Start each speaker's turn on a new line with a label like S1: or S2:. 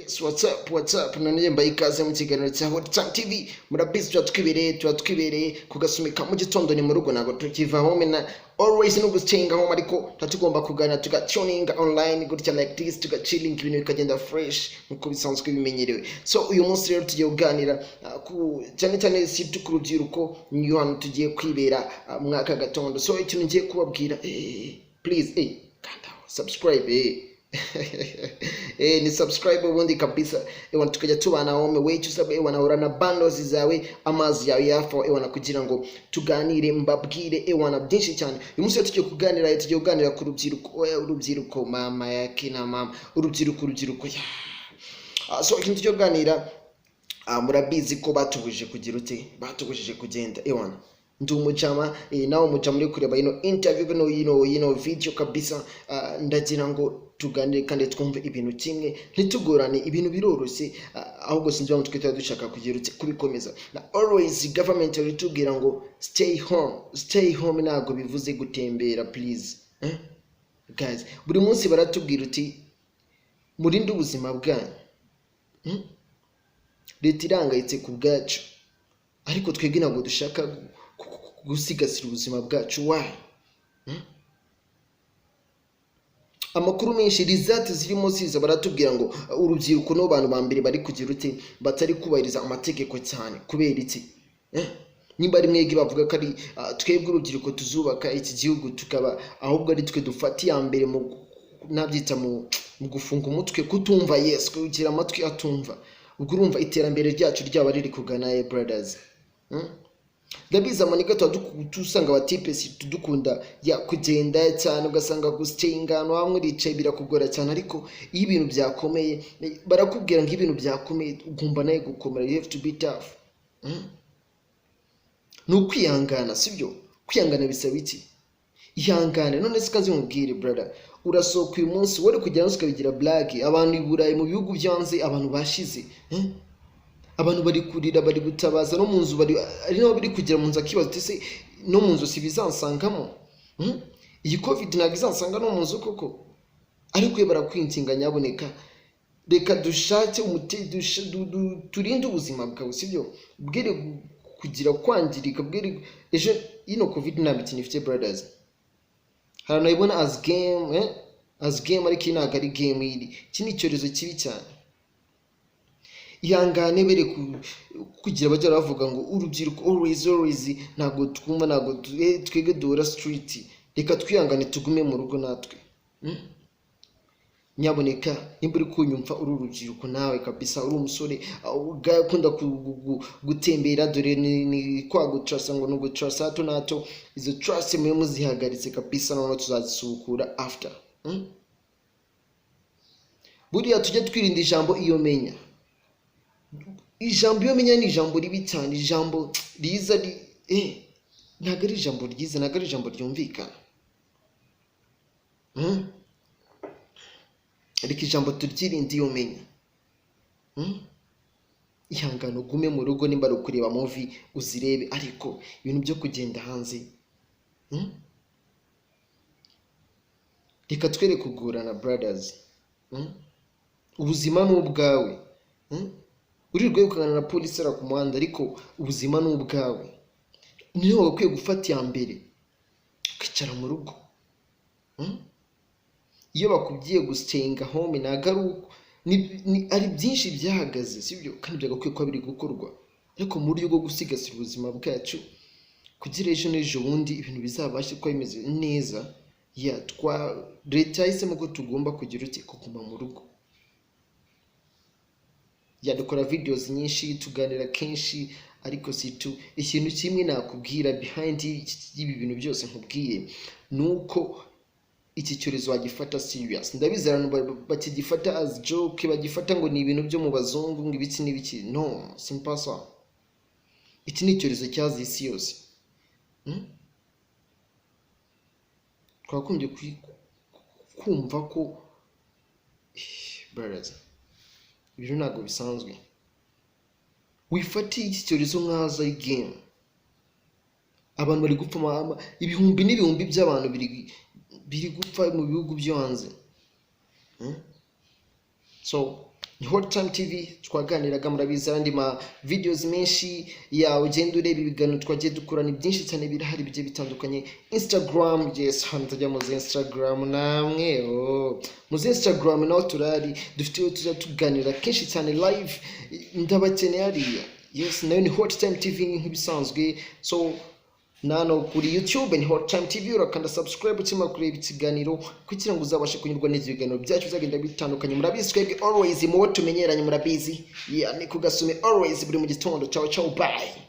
S1: Yes, what's up, what's up? None mbaye ikaze mu kiganiro cya Hot Time TV. Murabizi, tuba twibereye ku gasumika mu gitondo, ni mu rugo, ntabwo tukiva home na always no gustayinga home, ariko tuba tugomba kuganira, tugatuninga online gutya like this, tugachilling, ibintu bikagenda fresh nkuko bisanzwe bimenyerewe. So uyu munsi rero tugiye kuganira ku cyane cyane si ku rubyiruko, niyo hantu tugiye kwibera mwaka gatondo. So ikintu ngiye kubabwira, please, kanda subscribe, ni subscribe ubundi kabisa, ewana, tukajya tubana home. We icyo usabwa, ewana, urana bundles zawe, amazi yawe yafa, ewana, kugira ngo tuganire, mbabwire, ewana, byinshi cyane. Uyu munsi rero tugiye kuganira ku rubyiruko. Urubyiruko, mama yake na mama, urubyiruko, urubyiruko ya. So ikintu tugiye kuganira, murabizi ko batubujije kugira ute? Batubujije kugenda. Ewana, ndi umujama, nawe umujama uri kureba ino interview, ino video kabisa. Ndagira ngo tuganire kandi twumve ibintu kimwe, ntitugorane, ibintu biroroshye. Ahubwo sinzi impamvu twe tuba dushaka kugira ute kubikomeza. Na always government itubwira ngo "stay home, stay home", ntabwo bivuze gutembera, please, eh? Guys, buri munsi baratubwira uti murinde ubuzima bwanyu. Leta irangayitse ku bwacu, ariko twebwe ntabwo dushaka gusigasira ubuzima bwacu. Why? Amakuru menshi, results zirimo ziza, baratubwira ngo urubyiruko nibo bantu ba mbere bari kugira ute? Batari kubahiriza amategeko cyane. Kubera iki? Eh? Nimba ari mwebwe bavuga ko ari twebwe urubyiruko tuzubaka iki gihugu, tukaba ahubwo ari twe dufata iya mbere mu nabyita mu gufunga umutwe, kutumva, yes, kugira amatwi atumva, ubwo urumva iterambere ryacu ryaba riri kugana he, brothers? Ndabizi, amaniga tuba dusanga abatipe si dukunda ya kugenda cyane, ugasanga gustayinga ahantu hamwe uricaye birakugora cyane. Ariko iyo ibintu byakomeye, barakubwira ngo ibintu byakomeye ugomba nawe gukomera, you have to be tough. Ni ukwihangana, sibyo? Kwihangana bisaba iki? Ihangane. None se kazi nkubwire, brother, urasohoka uyu munsi wari kugera hose ukabigira blague. Abantu i Burayi, mu bihugu byo hanze, abantu bashize, eh? Abantu bari kurira, bari gutabaza no mu nzu, bari ari nabo biri kugera mu nzu, akibaza uti se no mu nzu si bizansangamo? Iyi COVID ntabwo izansanga no mu nzu koko? Ariko iyo barakwinginga, nyaboneka reka dushake umuti, turinde ubuzima bwawe, sibyo? Bwere kugira kwangirika, bwere ejo. Ino COVID nta mikino ifite, brothers. Hari abantu babibona as game, eh? As game, ariko iyi ntabwo ari game. Iri iki ni icyorezo kibi cyane. Ihangane, bere kugira bajya bavuga ngo urubyiruko always, always ntabwo twumva, ntabwo twebwe duhora street. Reka twihangane, tugume mu rugo natwe. Nyaboneka, nimba uri kunyumva uri urubyiruko nawe kabisa, uri umusore ukunda gutembera, dore ni kwa gutrasa, ngo ni ugutrasa hato na hato. Izo trust mube muzihagaritse kabisa, noneho tuzazisubukura after. Buriya tujye twirinda ijambo "iyo menya". Ijambo "iyo menya" ni ijambo ribi cyane. Ijambo riza ntabwo ari ijambo ryiza, ntabwo ari ijambo ryumvikana. Ariko ijambo turyirinde, "iyo menya". Ihangane ugume mu rugo, nimba ari ukureba movie uzirebe, ariko ibintu byo kugenda hanze, Reka twere kugorana, brothers. Ubuzima ni ubwawe. Uririrwa wirukana na polisi ara ku muhanda, ariko ubuzima ni ubwawe, niyo wagakwiye gufata iya mbere ukicara mu rugo. Iyo bakubwiye gustayinga home, ntabwo ari uko ari byinshi byahagaze, sibyo? Kandi byagakwiye kuba biri gukorwa, ariko mu buryo bwo gusigasira ubuzima bwacu, kugira ejo n'ejo bundi ibintu bizabashe kuba bimeze neza. Ya twa leta yahisemo ko tugomba kugira uti kuguma mu rugo. Ya dukora videos nyinshi, tuganira kenshi, ariko si tu ikintu kimwe nakubwira behind y'ibi bintu byose nkubwiye ni uko iki cyorezo wagifata serious. Ndabizi, abantu bakigifata as joke, bagifata ngo ni ibintu byo mu bazungu, ngo ibiki n'ibiki. No, simpasa. Iki ni icyorezo cyaziye isi yose. Twakagombye kumva ko, brothers, ibintu ntabwo bisanzwe. Wifatiye iki cyorezo nk'aho ari game. Abantu bari gupfa, ibihumbi n'ibihumbi by'abantu biri gupfa mu bihugu byo hanze. So Ni Hot Time TV twaganiraga. Murabizi, andi ma videos menshi ya ugenda ureba ibiganiro twagiye dukora ni byinshi cyane, birahari bigiye bitandukanye. Instagram, yes, hano tujya muzi Instagram namwe. Oh, muzi Instagram naho turahari, dufite tujya tuganira kenshi cyane live. Ndabakeneye hariya. Yes, nayo ni Hot Time TV nk'ibisanzwe. So nano kuri YouTube ni Hot Time TV. Urakanda subscribe ukimara kureba ikiganiro kugira ngo uzabashe kunyurwa n'izi biganiro byacu bizagenda bitandukanye. Murabizi, twebwe always mubo tumenyeranye, murabizi. Yeah, ni ku Gasume always buri mu gitondo. Ciao ciao, bye.